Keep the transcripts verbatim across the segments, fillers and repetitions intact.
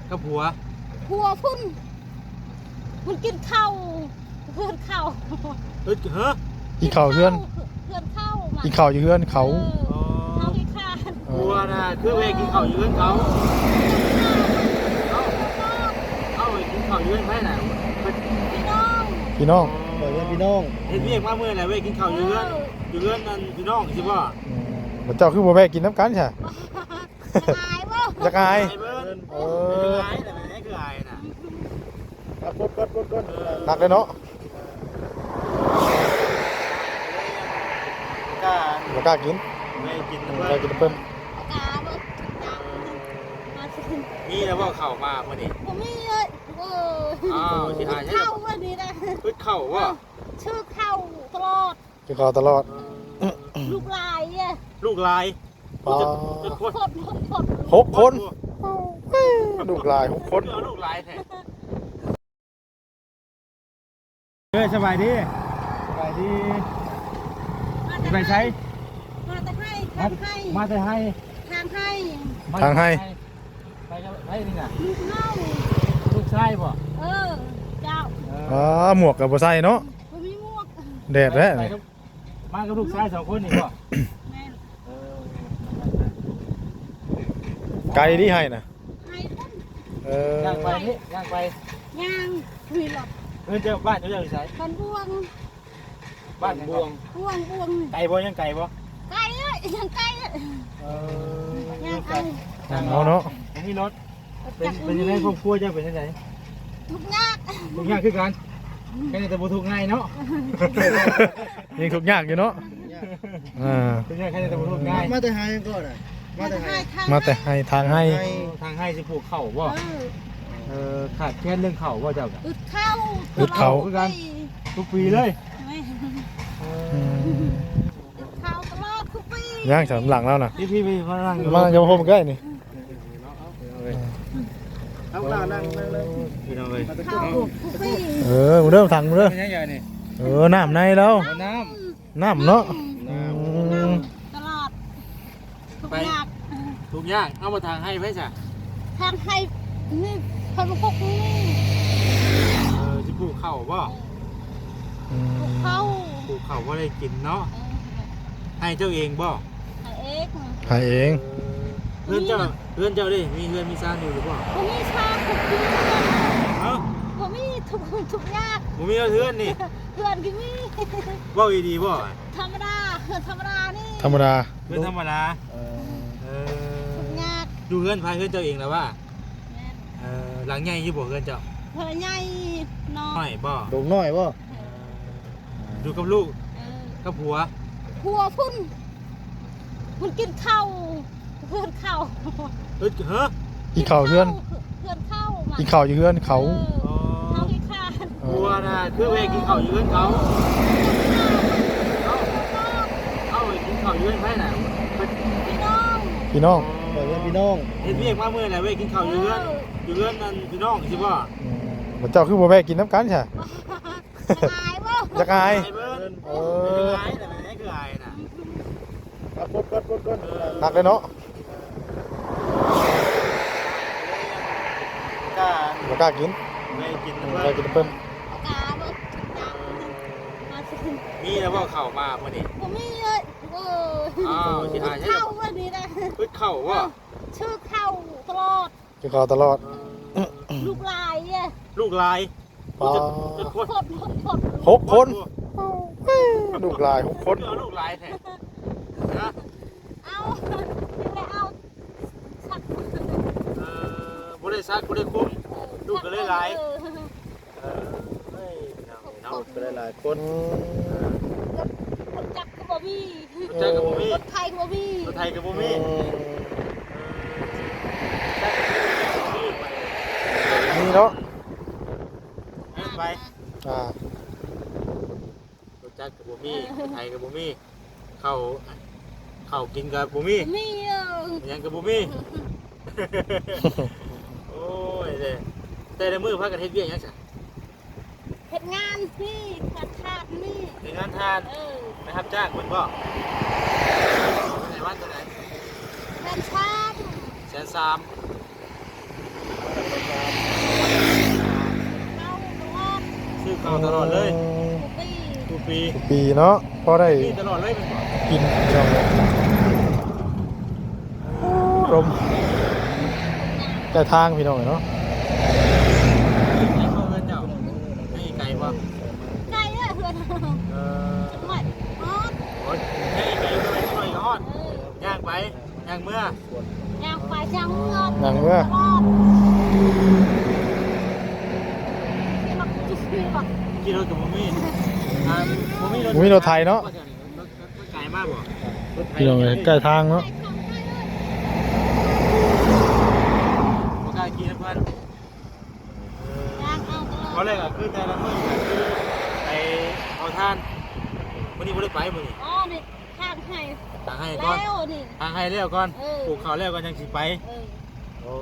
กับผัว ผัวพุ้น มันกินข้าวเฮือนเขา เฮ้ย ฮะ กินข้าวเฮือน เฮือนเขามา กินข้าวอยู่เฮือนเขา เออ อ๋อ เขาขี้คร้าน เออ ผัวน่ะ คือแวะกินข้าวอยู่เฮือนเขา เอ้า เอ้า ไปกินข้าวอยู่เฮือนไผน่ะ พี่น้อง พี่น้อง เออ เฮือนพี่น้อง เฮ็ดเวียกมาเมื่อยแล้ว แวะกินข้าวอยู่เฮือน เออ อยู่เฮือนนั่นพี่น้องสิบ่ อืม บัดเจ้าคือบ่แวะกินนำกันซะ อยากอายบ่ อยากอาย อายเบิ่ง เออ อายน่ะ แม่นคืออายน่ะ อ่ะ กด กด กด กด หนักเลยเนาะ กล้า บ่กล้ากิน ไม่กิน อืม เพิ่น บ่กล้ากินเพิ่น กล้าบ่ มาสิ มีแล้วบ่เข้ามามื้อนี้ บ่มีเลย เออ อ้าว สิอาย เข้าวันนี้นะ อึดเข้าบ่ ชื่อเข้าตลอด กินข้าวตลอด เออ ลูกหลายอะ ลูกหลาย ปา จักคน หกคน หกคน หกคน ลูกหลายหกคน เอาลูกหลายแท้ เออ สบายดี สบายดี มาแต่ ไปไส มาแต่ไฮ่ มา ทางไฮ่ มาแต่ไฮ่ ทางไฮ่ มา ทางไฮ่ ไปกับไผนี่น่ะ ลูกเฮา ลูกชายบ่ เออ เจ้า เออ อ๋อ หมวกก็บ่ใส่เนาะ บ่มีหมวก แดดแท้ ไปกับ มากับลูกชายสองคนนี่บ่ แม่น เออ ไกลเด้ไฮ่น่ะ ไฮ่พุ้น เออ ย่างไปนี่ ย่างไป ย่าง มีรถ เออ เจ้าบ้านเจ้าอยู่ไส บ้านบ่วง บ้านหยัง บ่วง บ่วง บ่วง ไกลบ่ ยังไกลบ่ ไกลเอ้ย ยังไกลเอ้ย เออ ย่างเอา ย่างเอาเนาะ บ่มีรถ เป็น เป็นจังได๋ ครอบครัวเจ้าเป็นจังได๋ ทุกข์ยาก ทุกข์ยากคือกัน แค่แต่บ่ทุกข์ง่ายเนาะ ยังทุกข์ยากอยู่เนาะ อ่า ทุกข์ยากแค่แต่บ่ทุกข์ง่าย มาแต่ไฮ่ก่อนน่ะ มาแต่ไฮ่ มาแต่ไฮ่ ทางไฮ่ ไฮ่ ทางไฮ่สิปลูกข้าวบ่ เออ เออ ขาดแคลนเรื่องข้าวบ่เจ้า อึดข้าว อึดข้าว ตลอด คือกัน ทุกปีเลย แม่น เออ อืม อึดข้าวตลอดทุกปี ย่างสามหลังแล้วน่ะ พี่ พี่ พี่มานั่งอยู่ มานั่งอยู่ผมใกล้นี่ เอาล่ะ นั่ง นั่งเลย พี่น้องเอ้ย ข้าวทุกปี เออ มาเริ่มถังมาเริ่ม เป็นยังไงนี่ เออ น้ำในแล้ว เอาน้ำ น้ำเนาะ น้ำ อืม น้ำตลอด ทุกข์ยาก ทุกข์ยาก เอามาทางไฮ่ไผซะ ทางไฮ่นี่ เพิ่นมาปลูกนี่ เออ สิปลูกข้าวบ่ อืม ปลูกข้าว ปลูกข้าวบ่ได้กินเนาะ เออ ไฮ่เจ้าเองบ่ ไฮ่เอง ไฮ่เอง เออ เฮือนเจ้า เฮือนเจ้าเด้ มีเฮือนมีซานอยู่หรือบ่ บ่มีซาน บ่มีเฮือน เอ้า บ่มี ทุกข์ ทุกข์ยาก บ่มีเฮือนนี่ เฮือนก็มี เว้าอีหลีบ่ ธรรมดา เฮือนธรรมดานี่ ธรรมดา เฮือนธรรมดา เออ เออ ทุกข์ยาก อยู่เฮือนไผ เฮือนเจ้าเองล่ะว่า แม่น เออ หลังใหญ่อยู่บ่เฮือนเจ้า หลังใหญ่น้อย น้อยบ่ โด่งน้อยบ่ เออ อยู่กับลูก เออ กับผัว ผัวพุ้น มันกินข้าวเฮือนเขา เฮ้ย ฮะ กินข้าวเฮือน เฮือนเขามา กินข้าวอยู่เฮือนเขา เออ อ๋อ เขาขี้คร้าน เออ ผัวน่ะ คือแวะกินข้าวอยู่เฮือนเขา เอ้า เอ้า ไปกินข้าวอยู่เฮือนไผน่ะ พี่น้อง พี่น้อง เออ เฮือนพี่น้อง เฮ็ดเวียกมาเมื่อยแล้ว แวะกินข้าวอยู่เฮือน เออ อยู่เฮือนนั่นพี่น้องสิบ่ อืม บัดเจ้าคือบ่แวะกินนำกันซะ อยากอายบ่ อยากอาย อายเบิ่ง เออ อายน่ะ แม่นคืออายน่ะ อ่ะ กด กด กด กด หนักเลยเนาะ กล้า บ่กล้ากิน ไม่กิน อืม เพิ่น บ่กินเพิ่น กล้าบ่ มาสิ มีแล้วบ่เข้ามามื้อนี้ บ่มีเลย เออ อ้าว สิหา เข้าวันนี้นะ อึดเข้าบ่ ชื่อเข้าตลอด กินข้าวตลอด เออ ลูกหลายอะ ลูกหลาย ปา จักคน หกคน หกคน หกคน ลูกหลายหกคน เอาลูกหลายแท้ ฮะ เอา เอาสัก เออ บ่ได้สัก บ่ได้คุม ลูกก็เลยหลาย เออ เออ เฮ้ย พี่น้องเอ้ยเนาะ ลูกก็เลยหลายคน อืม รถ รถจักรก็บ่มี รถจักรก็บ่มี รถไถก็บ่มี รถไถก็บ่มี อืม เออ มีเนาะ เดินไป อ่า รถจักรก็บ่มี เออ รถไถก็บ่มี ข้าว ข้าวกินก็บ่มี บ่มี เออ หยังก็บ่มี โอ้ยเด้ แต่ละมื้อพากันเฮ็ดเวียกหยังซะ เฮ็ดงานนี่ งานทาสนี่ เฮ็ดงานทาส เออ ไปรับจ้างเพิ่นบ่ เท่าไหร่วันเท่าไหร่ แสนสาม แสนสาม เอาตลอดเลย ทุกปี ทุกปีเนาะ พอได้ นี่ตลอดเลยเป็นบ่ กินพี่น้องเอ้ย โอ้ ลมใกล้ทางพี่น้องเอ้ยเนาะ ไกลบ่เฮือนเจ้า ไกลบ่ ไกลเลยเฮือน เออ จังหวัดฮอด โอ้ย ไกลอยู่ ไกลอยู่ ฮอด เออ ย่างไป ย่างเมือ ย่างไปย่างเมือ ย่างเมือ ตลอด ขี่รถกับบ่มี อ่า บ่มีรถ บ่มีรถไถเนาะ รถ รถไถมาบ่ พี่น้องเอ้ย ใกล้ทางเนาะ บ่กล้าขี่นำเพิ่น ย่างเอาตลอด ตอนแรกอะคือแต่ละมื้อก็คือไปเอาถ่าน มื้อนี้บ่ได้ไปมื้อนี้ อ๋อ นี่ ถางไฮ่ ถางไฮ่ก่อน แล้วนี่ ถางไฮ่แล้วก่อน เออ ปลูกข้าวแล้วก่อนยังสิไป เออ โอ้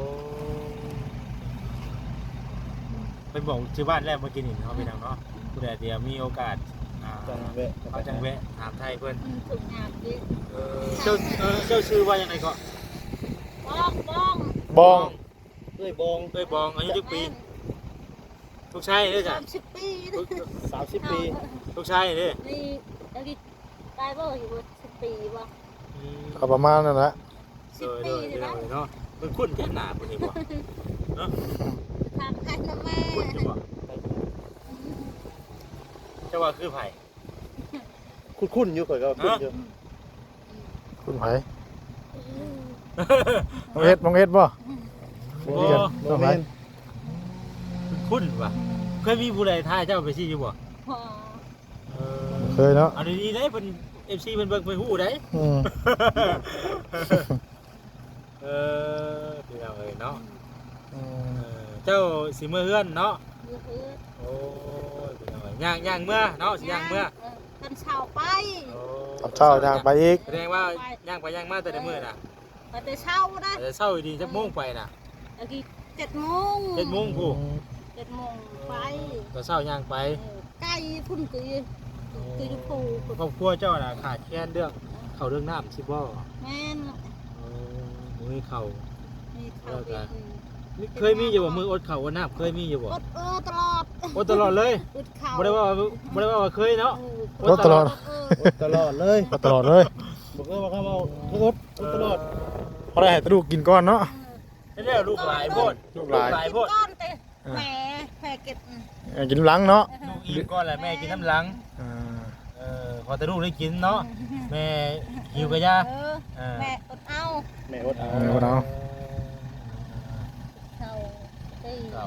ไปบอกชื่อบ้านแล้วเมื่อกี้นี่เนาะ พี่น้องเนาะ ผู้ใดเดี๋ยวมีโอกาส อ่า จังแวะ เขาจังแวะถามไทยเพิ่น อืม ถูกงามดิ เออ เจ้า เออ เจ้าชื่อว่ายังไงก็ บอง บอง บอง เอ้ยบอง เอ้ยบอง อายุจักปี ลูกชายเด้อจ้ะ สามสิบปี ลูก สามสิบปี ลูกชายเด้อ นี่ อันนี้ ตายบ่อยู่สิบปีบ่ อืม ก็ประมาณนั้นแหละ สิบปี โดย โดย นะ โดยเนาะ มันคุ้นแค่หน้าคนนี้บ่ เนาะ ถามใครนะแม่ คุ้นอยู่บ่ เจ้าว่าคือไผ คุ้นๆอยู่ ข่อยก็คุ้นอยู่ ฮะ คุ้นไผ อืม น้องเอ็ด น้องเอ็ดบ่ บ่ บ่แม่น คุ้นว่ะ เคยมีผู้ใดถ่ายเจ้าไปซี่อยู่บ่ บ่ เออ เคยเนาะ เอาดีๆได้ เพิ่น เอฟซี เพิ่นเบิ่งเพิ่นฮู้ได้ อืม เออ พี่น้องเอ้ยเนาะ อืม เออ เจ้าสิเมือเฮือนเนาะ เมือเฮือน โอ้ย พี่น้องเอ้ย ย่าง ย่างเมือเนาะ สิย่างเมือ เออ ตอนเช้าไป โอ้ ตอนเช้าย่างไปอีก แสดงว่า ไป ย่างไปย่างมาแต่ละมื้อน่ะ ไปแต่เช้านะ แต่เช้าดี จักโมงไปน่ะ เมื่อกี้ เจ็ดโมง เจ็ดโมงพุ้น อืม เจ็ดโมงไป แต่เช้าย่างไป เออ ไกลพุ้น คือ คืออยู่ภูพุ้น ครอบครัวเจ้าน่ะขาดแคลนเรื่องข้าวเรื่องน้ำสิบ่ แม่น เออ บ่มีข้าว มีข้าว แล้วก็ กิน มี เคยมีอยู่บ่ มื้ออดข้าวอดน้ำ เคยมีอยู่บ่ อด เออ ตลอด อดตลอดเลย อดข้าว บ่ได้ว่า บ่ได้ว่าเคยเนาะ เออ อดตลอด เออ อดตลอดเลย อดตลอดเลย บ่เคยว่าเขาเอา อด อดตลอด เขาได้ให้แต่ลูกกินก่อนเนาะ เออ แล้วลูกหลายโพด ลูกหลาย ลูกหลายโพด ก่อนแต่ อ่า แม่ แม่เก็บ อืม เออ กินหลังเนาะ ลูกอิ่มก่อนแหละ แม่กินน้ำหลัง อ่า เออ พอแต่ลูกได้กินเนาะ แม่หิวก็อย่า เออ เออ แม่อดเอา แม่อดเอา แม่อดเอา เออ เอา เออ เอา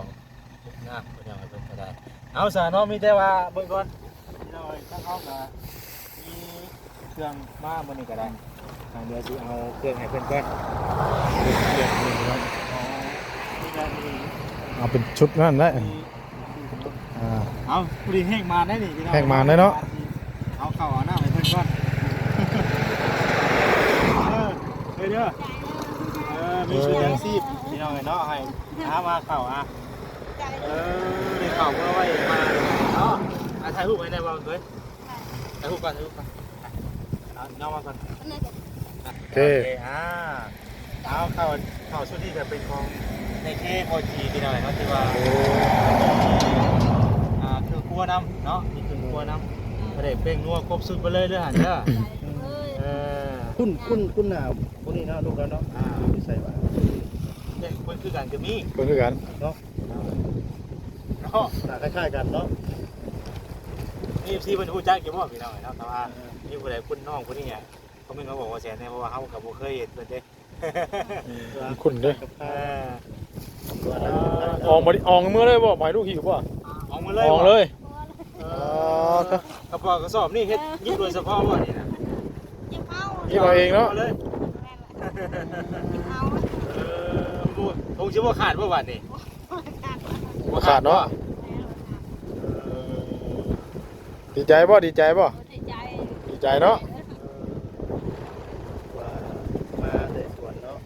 งาม เพิ่นยังไงเพิ่นก็ได้ เอาซะเนาะ มีแต่ว่าเบิ่งก่อน พี่น้องเอ้ย ทางเฮาก็มีเครื่องมามื้อนี้ก็ได้ อ่า เดี๋ยวสิเอาเครื่องให้เพิ่นก่อน เครื่องนี่เนาะ อ๋อ นี่ก็มี เอาเป็นชุดนั่นแหละ มี อ่า เอา พอดีแฮงมาได้นี่พี่น้อง แฮงมาได้เนาะ เอาเข้าเอาน้ำให้เพิ่นก่อน เออ เด้อ เด้อ เออ มีชุดยังชีพพี่น้องเอ้ยเนาะ ให้หามาเข้าอ่ะ เออ ได้เข้าเพื่อไว้มาเนาะ อ่ะ ถ่ายรูปไว้ได้บ่เอ้ย ถ่ายรูปก่อน ถ่ายรูปก่อน อ่ะ เอาน้องมาก่อน โอเค โอเค อ่า เอาเข้า เข้าชุดที่จะเป็นของในเคโอจีพี่น้องเนาะ ที่ว่า โอ้ อ่า เครื่องครัวนำเนาะ มีเครื่องครัวนำ บ่ได้เป้งนัวครบชุดไปเลยเด้อหั่นเด้อ เออ คุ้น คุ้น คุ้นหน้าพวกนี้เนาะ ลูกแล้วเนาะ อ่า ใส่ว่า เนี่ย คนคือกันก็มี คนคือกัน เนาะ เนาะ หน้าคล้ายๆกันเนาะ มีเอฟซีเพิ่นฮู้จักอยู่บ่พี่น้องเนาะ แต่ว่า เออ มีผู้ใดคุ้นน้องผู้นี้อะ คอมเมนต์มาบอกว่าแสนแหน่ เพราะว่าเฮาก็บ่เคยเห็นเพิ่นเด้ อืม คุ้นเด้ เออ ออกมาดิ ออกเมือเลยบ่ บ่ให้ลูกหิวบ่ ออกมาเลย ออกเลย บ่ เออ กระเป๋ากระสอบนี่เฮ็ดหยิบโดยเฉพาะบ่นี่นะ หยิบเอา หยิบเอาเองเนาะ หยิบเอาเลย แม่น เอา เออ บ่ คงสิบ่ขาดบ่บาดนี่ บ่ขาดเนาะ เออ ดีใจบ่ ดีใจบ่ ดีใจ ดีใจเนาะ ว่ามาแต่สวนเนาะ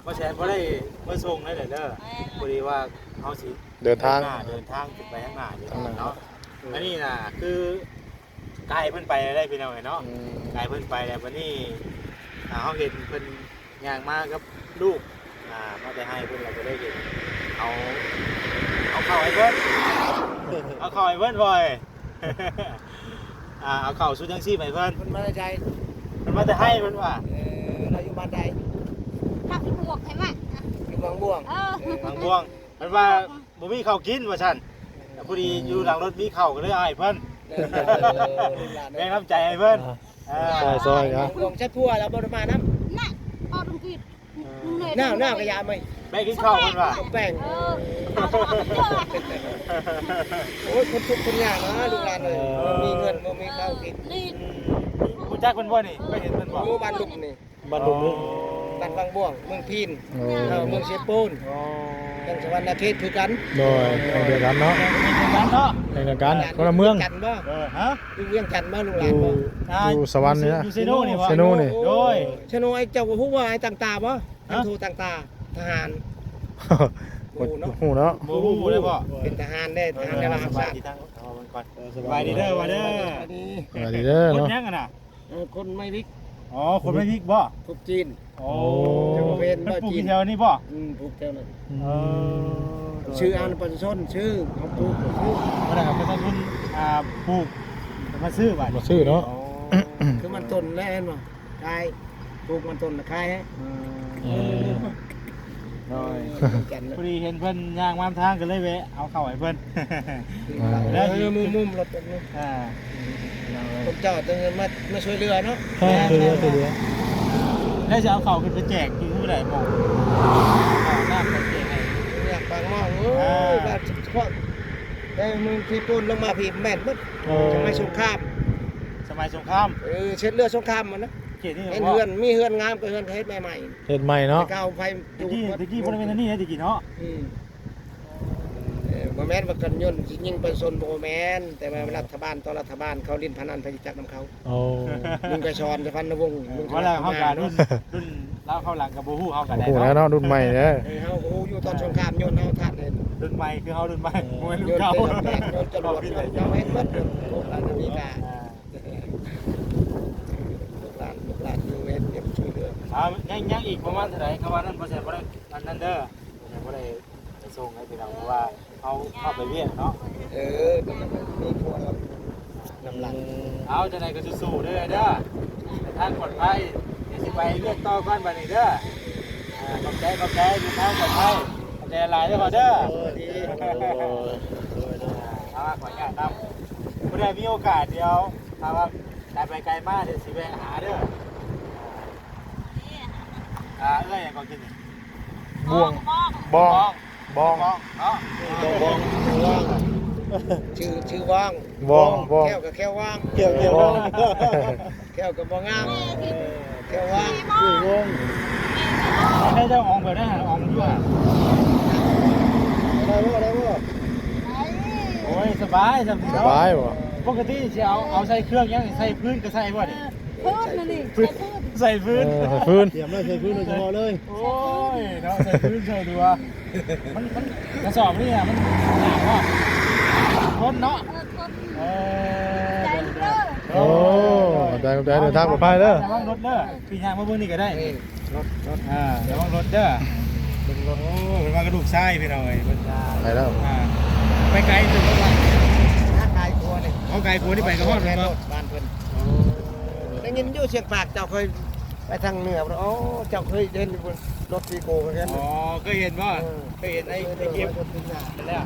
บ่แสนบ่ได้มาส่งได้เด้อ แม่น พอดีว่าเฮาสิ เดินทาง เดินทางขึ้นไปข้างหน้าอยู่ ข้างหน้า เนาะ อันนี้น่ะคือ ไกลเพิ่นไปได้พี่น้องเอ้ยเนาะ อืม ไกลเพิ่นไปแล้วบัดนี้ อ่า เฮาเห็นเพิ่นย่างมากับลูก อ่า มาแต่ไฮ่เพิ่น เราก็เลยเห็น เอา เอาเข้าให้เพิ่น เอาเข้าให้เพิ่นบ่อย อ่า เอาเข้าชุดยังชีพให้เพิ่น เพิ่นมาแต่ไส เพิ่นมาแต่ไฮ่เพิ่นว่า เออ เราอยู่บ้านใด ภาคบวกให้ว่า อยู่บางบ่วง เออ บางบ่วง เพิ่นว่าบ่มีข้าวกินว่าซั่น แต่พอดีอยู่หลังรถมีข้าวก็เลยเอาให้เพิ่น เออ แบ่งน้ำใจให้เพิ่น อ่า ซอยๆ นะ บางบ่วงใช้พัวแล้วบ่ได้มานำ น่ะ ออกตรงกิด หน้า หน้ากะยาไหม แบ่งกินข้าวเพิ่นว่า แบ่ง เออ โอ้ย คนทุกข์คนยากนะลูกหลานเอ้ย เออ บ่มีเงิน บ่มีข้าวกิน นี่ รู้จักเพิ่นบ่นี่ เคยเห็นเพิ่นบ่ โอ้ บ้านลุ่มนี่ บ้านลุ่มนี่ บ้านวังบ่วง เมืองพีน โอ้ เออ เมืองเชโปน อ๋อ จังหวัดสะหวันนะเขตคือกัน โดย แขวงเดียวกันเนาะ แขวงเดียวกันเนาะ แขวงเดียวกัน คนละเมือง กันบ่ เออ ฮะ อยู่เวียงจันทน์บ่ลูกหลานบ่ อยู่ อ่า อยู่สะหวันนี่นะ อยู่เซโนนี่บ่ เซโนนี่ โอ้ โดย เซโนไอ้เจ้าบ่ฮู้ว่าไอ้ต่างตาบ่ ฮะ พันโทต่างตา ทหาร บ่ฮู้เนาะ บ่ฮู้เนาะ บ่ฮู้เลยบ่ เป็นทหารเด้ ทหารในราช สบายดีทั้ง เอามันก่อน เออ สบายดีเด้อ ว่าเด้อ สบายดี สบายดีเด้อ คน เนาะ หยังอะน่ะ เออ คนไม้วิก อ๋อ คนไม้วิกบ่ พวกจีน โอ้ โอ้ เจ้าประเภท เพิ่นปลูก บ้าจีน อยู่แถวนี้บ่ อืม ปลูกแถวนั้น อืม เออ ชื่ออ่านประชาชน ชื่อเขาปลูก ชื่อ บ่ได้ครับ ประชาชน อ่า ปลูก มาซื้อบัด มาซื้อเนาะ โอ้ คือมันต้นแล้วเห็นบ่ ขาย ปลูกมันต้นน่ะขายให้ อืม เออ โดย เออ กันนะ พอดีเห็นเพิ่นย่างมาทางก็เลยแวะเอาเข้าให้เพิ่น อ่า แล้ว เออ มุมๆ รถแบบนี้ อ่า พวกเจ้าต้องมา มาช่วยเหลือเนาะ เออ ช่วยเหลือ ช่วยเหลือ แล้วจะเอาเข้าขึ้นไปแจกอยู่ผู้ใดบอก เอาน้ำไปแจกให้ อยากปากหม้อ โอ้ย อ่า บ้านเฉพาะ แต่เมืองที่ปูนลงมาพี่แม่นเบิด เออ สมัยสงคราม สมัยสงคราม เออ เช็ดเลือดสงครามมันนะ เขตนี้ เห็น บ่ เฮือน มีเฮือนงามก็เฮือนเฮ็ดใหม่ๆ เฮ็ดใหม่เนาะ แต่เก่าไฟ ตะกี้ ตะกี้บ่ได้เป็นอันนี้นะ ตะกี้เนาะ อืม เออ บ่แม่นว่ากันยนต์สิยิงประชาชน บ่แม่น แต่ว่ารัฐบาลต่อรัฐบาลเขาเล่นพนันไผจักนำเขา โอ้ ลุงไกรสอน สุพรรณวงศ์ ลุง ว่าแล้วเฮาก็รุ่น รุ่นลาวเข้าหลังก็บ่ฮู้เฮาก็ได้ บ่ฮู้แล้วเนาะ รุ่นใหม่เด้อ เออ เฮาก็ฮู้อยู่ตอนสงครามยนต์เฮาทันเลย รุ่นใหม่คือเฮารุ่นใหม่ เออ บ่แม่นรุ่นเก่า ยนต์เต็มแบบ ยนต์จรวด ยนต์เฮาเฮ็ดเบิด โอ้ อันนี้ก็ อ่า ลูกหลาน ลูกหลานอยู่เฮ็ดเก็บช่วยเหลือ อ่า ยัง ยังอีกประมาณเท่าใด เขาว่านั่นบ่ใช่บ่ได้ อันนั้นเด้อ บ่ได้ไปส่งให้พี่น้อง เพราะว่าเขาเข้าไปเวียกเนาะ เออ มันก็มีพวกนำหลัง เอาจังใดก็สู้ๆเด้อ เด้อ ทางปลอดภัย เดี๋ยวสิไปเวียกต่อก่อนบัดนี้เด้อ อ่า ขอบใจ ขอบใจ เดินทางปลอดภัย ขอบใจหลายเด้อ ขอเด้อ เออ ดี เอา ขออนุญาตนำ ผู้ใดมีโอกาสเดี๋ยว ถ้าว่าไกลไปไกลมา เดี๋ยวสิแวะหาเด้อ อ่า เอื้อยหยังก็กินนี่ บ่วง บ่อง บ่อง บ่อง บ่องเนาะ บ่อง บ่อง ชื่อ ชื่อว่าง บ่อง บ่อง แข้วกับแข้วว่าง แข้ว แข้วว่าง แข้วกับบ่งาม แข้วว่าง ชื่อวง ให้เจ้าอองแบบนั้นอองอยู่อะ ได้บ่ ได้บ่ โอ้ย สบาย สบาย สบายบ่ ปกติสิเอา เอาใส่เครื่องยัง ใส่พื้นก็ใส่บ่นี่ พื้นนั่นนี่ พื้น ใส่พื้น เออ ใส่พื้น เตรียมเลย ใส่พื้นโดยเฉพาะเลย โอ้ย เนาะ ใส่พื้นใส่ดัว มัน มัน กระสอบนี่อะ มันหนักว่ะ ทนเนาะ เออ ทน เออ ใจเด้อ โอ้ ขอบใจ ขอบใจ เดินทางปลอดภัยเด้อ ระวังรถเด้อ พี่ย่างมาเบิ่งนี่ก็ได้ นี่ รถ รถ อ่า ระวังรถเด้อ เบิ่งรถ โอ้ เพิ่นว่ากระดูกทรายพี่น้องเอ้ย เพิ่น ไปแล้ว อ่า ไปไกลสุดแล้วว่ะ ถ้าไกลกลัวนี่ เอาไกลกลัวนี่ไปก็ฮอดแม่นบ่ บ้านเพิ่น โอ้ ได้ยินอยู่เสียงปากเจ้าเคยไปทางเหนือบ่ โอ้ เจ้าเคยเห็นอยู่บนรถวีโก้เหมือนกัน อ๋อ เคยเห็นบ่ เออ เคยเห็นไอ้ ไอ้คลิป แล้ว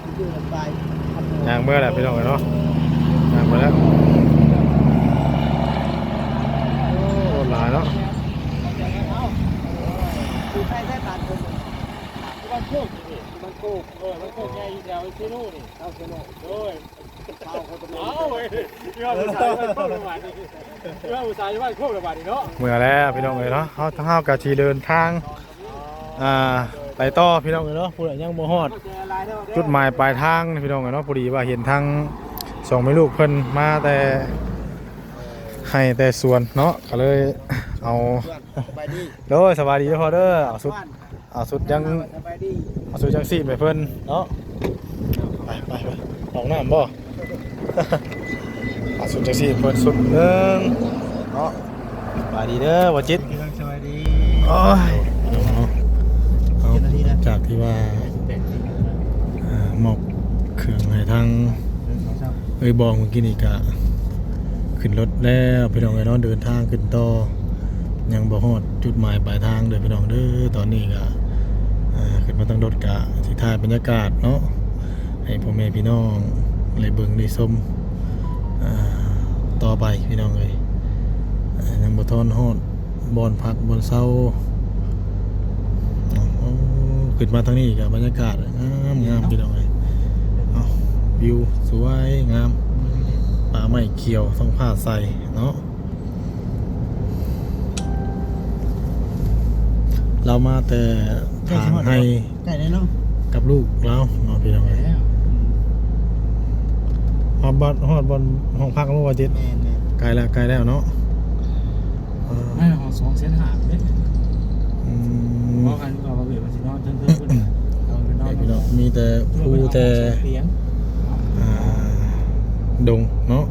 ย่างเมื่อแหละพี่น้องเอ้ยเนาะ ย่างไปแล้ว โอ้ หลายเนาะ คือใครได้ตามคน บ้านโคกนี่ บ้านโคก เออ บ้านโคกใหญ่อยู่แถวเซโนนี่ เอาเซโน โดย เอาเขาตำรวจ เอาเว้ย เรื่องภาษาบ้านโคกระบาดนี่ เรื่องภาษาบ้านโคกระบาดนี่เนาะ เมื่อแล้วพี่น้องเอ้ยเนาะ เฮา เฮากะสิเดินทาง อ่า ไปต่อพี่น้องเอ้ยเนาะ ผู้ใดยังบ่ฮอดจุดหมายปลายทางพี่น้องเอ้ยเนาะ พอดีว่าเห็นทางสองแม่ลูกเพิ่นมาแต่ไฮ่แต่สวนเนาะ ก็เลยเอา สบายดี โดย สบายดีเด้อพ่อเด้อ เอาสุด เอาสุดยัง สบายดี เอาสุดยังสิไปเพิ่นเนาะ ไป ไป ไป ห้องน้ำบ่ เอาสุดยังสิเพิ่นสุดหนึ่งเนาะ สบายดีเด้อบ่จิต สบายดี โอ้ย เอา เจ็ดนาทีนะ จากที่ว่า อ่า มอบเครื่องให้ทาง เอ้ย บองเมื่อกี้นี่กะขึ้นรถแล้วพี่น้องเอ้ยเนาะ เดินทางขึ้นต่อ ยังบ่ฮอดจุดหมายปลายทางเด้อพี่น้องเด้อ ตอนนี้กะอ่า ขึ้นมาทางรถกะสิถ่ายบรรยากาศเนาะ ให้พ่อแม่พี่น้องได้เบิ่งได้ชมอ่า ต่อไปพี่น้องเอ้ย อ่า ยังบ่ทันฮอดบ่อนพักบ่อนเซา โอ้ ขึ้นมาทางนี้กะบรรยากาศงามงามพี่น้องเอ้ย เอ้า วิวสวยงาม ป่าไม้เขียวท้องฟ้าใสเนาะ เรามาแต่ถางไฮ่ ใกล้แล้วเนาะ กับลูกเราเนาะพี่น้องเอ้ย ใกล้แล้ว อืม ฮอดบ่อน ฮอดบ่อนห้องพักแล้วว่าจิต แม่นๆ ใกล้แล้ว ใกล้แล้วเนาะ เออ ไม่ ห้องสองแสนห้าเด้ อืม เพราะกันก็ว่าเบียดมันสินอนเทิงๆ พุ่นน่ะ เอาไปนอน เอ้ยพี่น้อง มีแต่ภูแต่ เตียง อ่า ดงเนาะ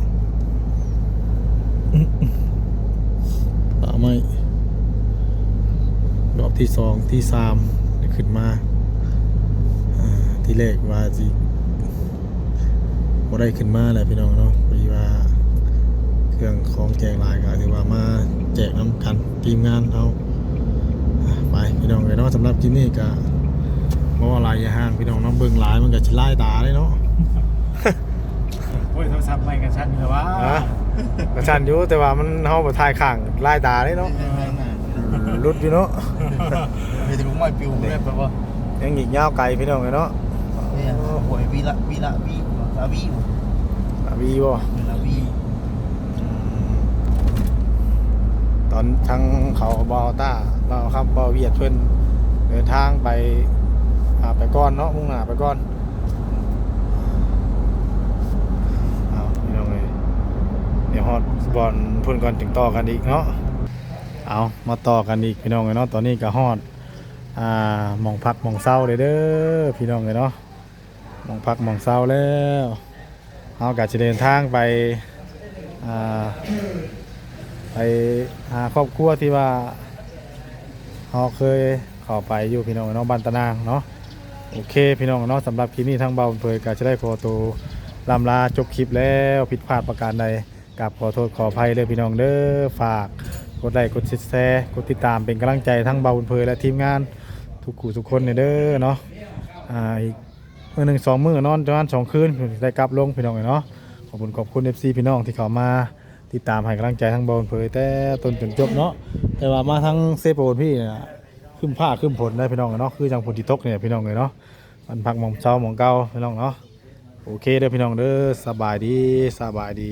ป่าไม้ รอบที่สอง ที่สาม ได้ขึ้นมา อ่า ที่แรกว่าสิ บ่ได้ขึ้นมาแหละพี่น้องเนาะ พอดีว่าเครื่องของแจกหลายก็ถือว่ามาแจกนำกันทีมงานเฮา อ่ะ ไปพี่น้องเอ้ยเนาะ สำหรับคลิปนี้ก็บ่ว่าหลายอย่าห่างพี่น้องเนาะ เบิ่งหลายมันก็สิลายตาเลยเนาะ โอ้ย โทรศัพท์ใหม่กันสั่นอยู่แล้ววะ ฮะ ก็สั่นอยู่ แต่ว่ามัน เฮาบ่ถ่ายข้างลายตาเลยเนาะ เออ หลุดอยู่เนาะ เฮ้ย แต่ลูกไม้ปิวแม่นปะวะ ยังอีกยาวไกลพี่น้องเอ้ยเนาะ เนี่ย โอ้ ห้วยวีระ วีระ วี ลาวี ลาวีบ่ ลาวี อืม ตอนทั้งเขาบ่าวต้า บ่าวครับ บ่าวเวียดเพิ่นเดินทางไป อ่า ไปก่อนเนาะ มุ่งหน้าไปก่อน เอาพี่น้องเอ้ย เดี๋ยวฮอดบ่อนเพิ่นก่อนจึงต่อกันอีกเนาะ เอามาต่อกันอีกพี่น้องเอ้ยเนาะ ตอนนี้ก็ฮอด อ่า หม่องพักหม่องเซาเลยเด้อพี่น้องเอ้ยเนาะ หม่องพักหม่องเซาแล้ว เฮาก็สิเดินทางไป อ่า ไปหาครอบครัวที่ว่าเฮาเคยเข้าไปอยู่พี่น้องเนาะ บ้านตะนางเนาะ โอเคพี่น้องเนาะ สำหรับคลิปนี้ทางบ่าวเผยก็จะได้ขอตัวล่ำลาจบคลิปแล้ว ผิดพลาดประการใด กราบขอโทษขออภัยเด้อพี่น้องเด้อ ฝากกดไลค์กดแชร์ กดติดตามเป็นกำลังใจทั้งบ่าวบุญเผยและทีมงานทุกคู่ทุกคนเนี่ยเด้อเนาะ อ่า อีกมื้อหนึ่งสองมื้อนอนประมาณสองคืนได้กลับลงพี่น้องเนาะ ขอบคุณขอบคุณ เอฟซี พี่น้องที่เข้ามาติดตามให้กำลังใจทั้งบ่าวบุญเผยแต่ต้นจนจบเนาะ แต่ว่ามาทั้งเซโปนพี่เนี่ยครึ้มฟ้าครึ้มฝนได้พี่น้องเนาะ คือจังฝนที่ตกเนี่ยพี่น้องเลยเนาะ มันพักหม่องเซาหม่องเก่าพี่น้องเนาะ โอเคเด้อพี่น้องเด้อ สบายดี สบายดี